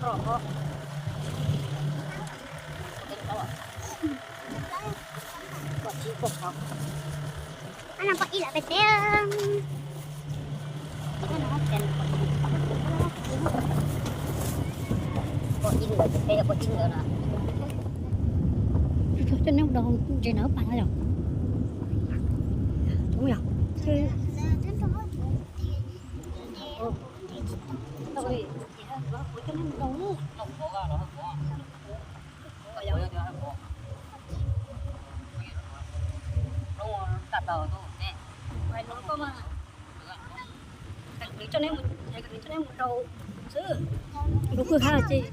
Pom ib lawm pem teb. Pom ib lawm pem teb, pom ib lawm na. Coj neb mus rau ntses na pas no yom. Ub yog. Nws coj neb mus, nws coj neb mus rau xwb, rau kwj ha ces.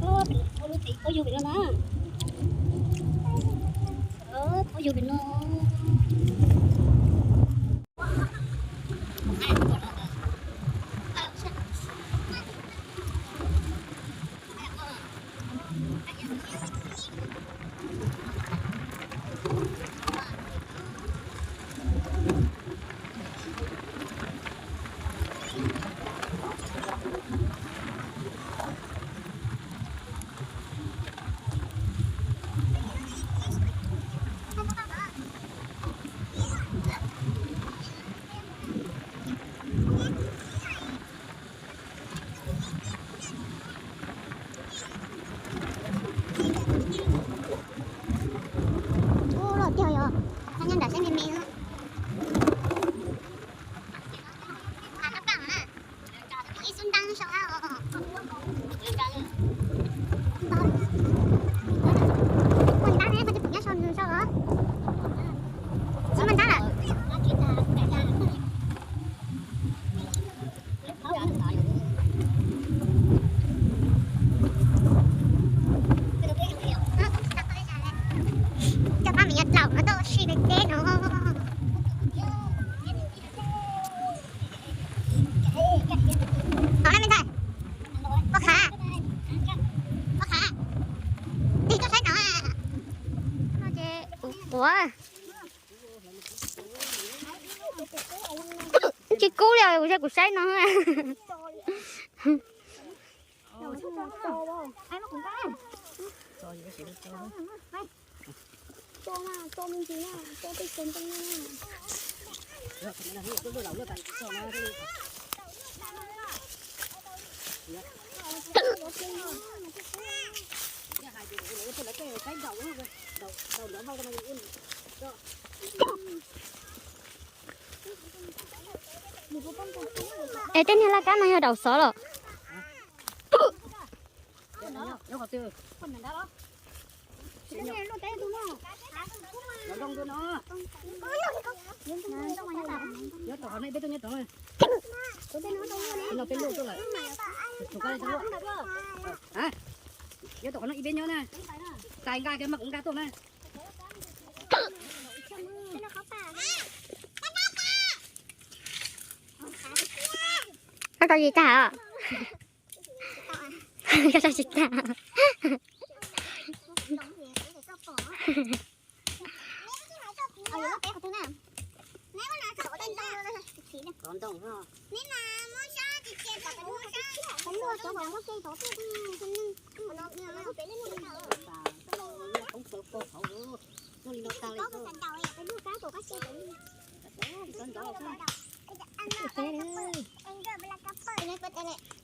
Ua lub tsev pob yug pem no na. Pob yug pem no. Ub, loj tiag yog, nyob nram sab me me. Ib xub ntab sau hab os. Muaj ntab ne, koj tsis pom nyob sau, sau os. Tsis muaj ntab lawm. Cov pab me nyuam tlaus no tuaj ua si pem teb no. Ov, na me ntxhais, ua khav, ua khav, tig tuaj saib no. Ua, tsis kub li os, kuv saib kuv saib no. Es tej niag laj kab no yog daus xov los? Nyob tom qhov no ib peb nyob na. Txais nqa kiag mas kuv nqa tuaj na. Koj tau tsis tag os? Koj tau tsis tag.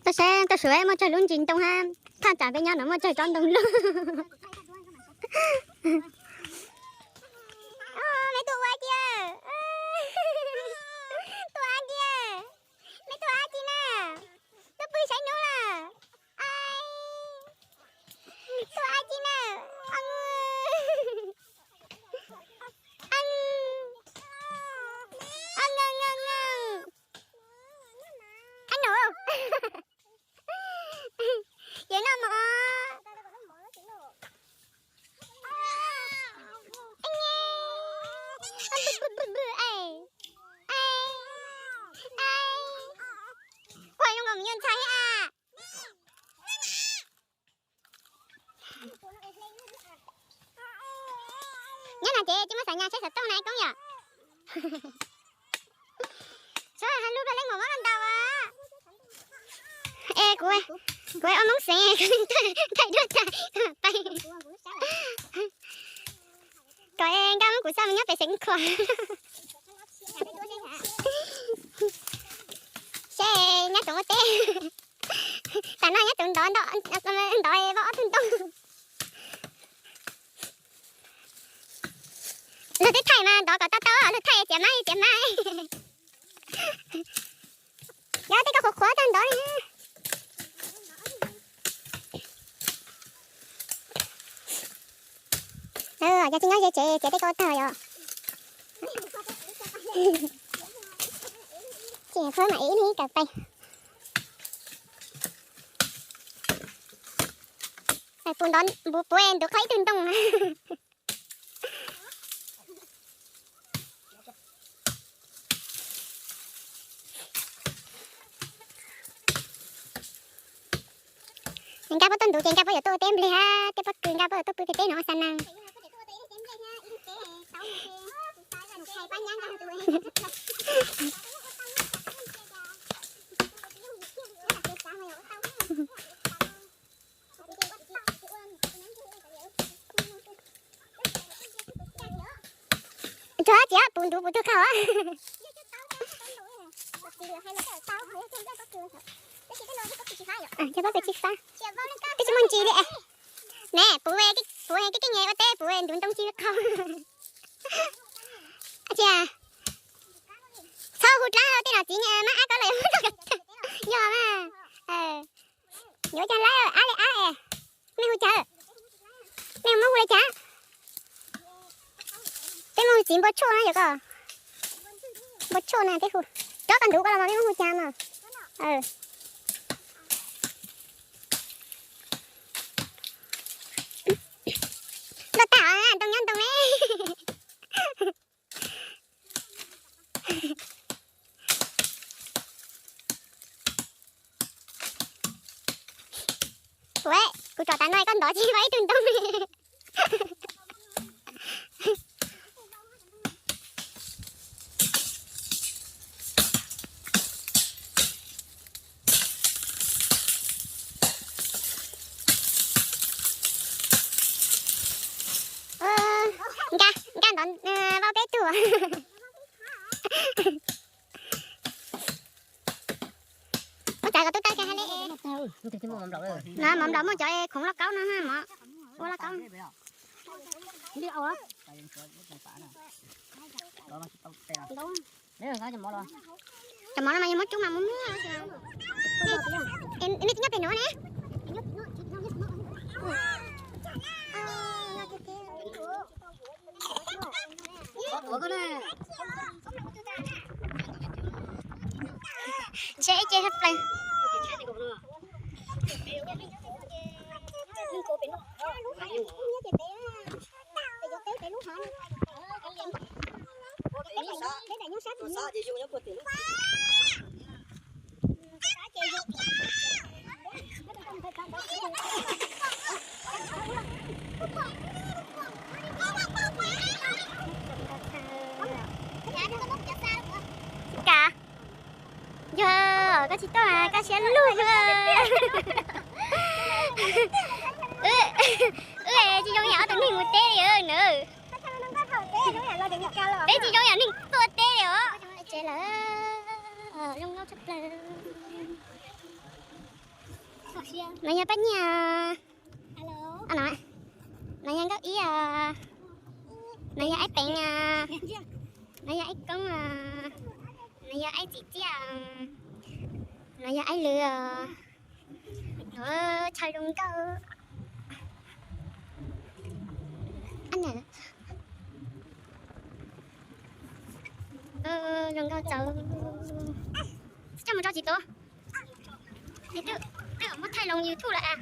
Toj saib, toj saib, muaj tsawg lub ntsis ntoo hab, thaj tsam peb nyob no muaj tsawg tsob ntoo loj. Meb tuaj ua dab tsi? Tuaj ua dab tsi na? Tuaj pw saib hnub lawm. Tuaj Nyob no ces tsis muaj xav nyas saib xov tooj na koob yom. Txhob hais lus plag leej mus mob ntau. Es kuv, kuv ua Hmoob xeev, thaij duab tag pais. Kom nkaj muab kuv xa mus nyob pem xeev Khuam. Seb nyob tseem ua teb. Tam no nyob tseem ntov, ntov vau ob tug ntoo. Luag twb thaij mas ntov kom tau tau, luag thaij txiav mab txiav mab. Yog tej koj qhuav qhuav tag ntov li. Yog tsis nyob ze tsev txiav tej koj tag yom. Tsis qhuav mam ib nig kawm pais. Puv ntov, puv puv ntuv qhov ib tug ntoo. Nkaj puab tuaj ntuv ces nkaj puab yuav tuaj ua teb nplig hab, tej pob kws nkaj puab yuav tuaj pw pem teb no ua xa nas. Tsuav txiav puv ntuv puv tug qhov. Cov pob kws tsis fab, twb tsis muaj ntsis li. Ne puv, puv keej keej ua teb puv ntuv ntoo tsis qhau. Txhob hu dlaab rau tej nom txiv mab ab koj lawm, yog mas. Yuav cag laib ab li ab es. Mej hu cas? Mej muab hu li cas? Peb muab hu txiv npua tshuaj na yog koj. Npua tshuaj na peb hu. Rov koj ntuv koj los mas peb muab hu cas mas. Luaj tag ntoo nyob ntoo ne. Ua, kuv tsom tas no koj ntov tsis npaj ib tug ntoo. Nkaj, nkaj ntov vau peb tug. Ua cas koj tub tau kiag hais li. No mov nplaum muaj cov khoov lauj kaub no, mov ua lauj kaub. Cov mov no mas yog muab cub mas muab muab. Nej tsis nyob pem nuav ne. Tsheb ib ce hab plaws. Ka, yog koj tsis tuaj koj siab lug. Wb tsis zoo yam ob tug neeg mus teb li na. Peb tsis zoo yam neeg tuaj teb li os. Tsev lawm, zoo nkauj tshaj plaws. No yog Paj Nyiaj. No yog Nkauj Ib. No yog Aib Peev. No yog Aib Koob. No yog Aib Txiv Txiaj. No yog Aib Lwm. Chaw zoo nkauj. Zoo nkauj txawv. Coj mus tso tsis tuav. Twb muab thaij loo YouTube lawm a.